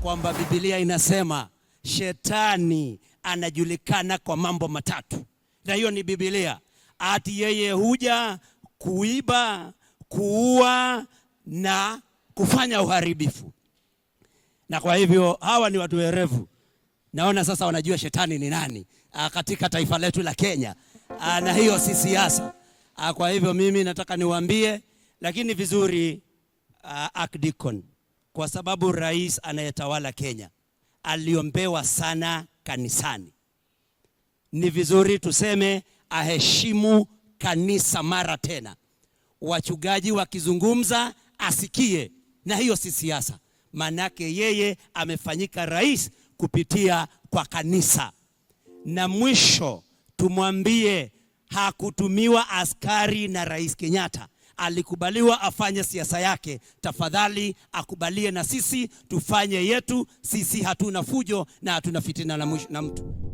Kwamba Biblia inasema shetani anajulikana kwa mambo matatu, na hiyo ni Biblia. Ati yeye huja kuiba, kuua na kufanya uharibifu. Na kwa hivyo hawa ni watu werevu. Naona sasa wanajua shetani ni nani katika taifa letu la Kenya. Na hiyo si siasa. Kwa hivyo mimi nataka niwaambie, lakini vizuri, Archdeacon, kwa sababu rais anayetawala Kenya aliombewa sana kanisani, ni vizuri tuseme aheshimu kanisa mara tena. Wachungaji wakizungumza asikie, na hiyo si siasa, manake yeye amefanyika rais kupitia kwa kanisa. Na mwisho tumwambie hakutumiwa askari na Rais Kenyatta, alikubaliwa afanye siasa yake. Tafadhali akubalie na sisi tufanye yetu. Sisi hatuna fujo na hatuna fitina na mtu.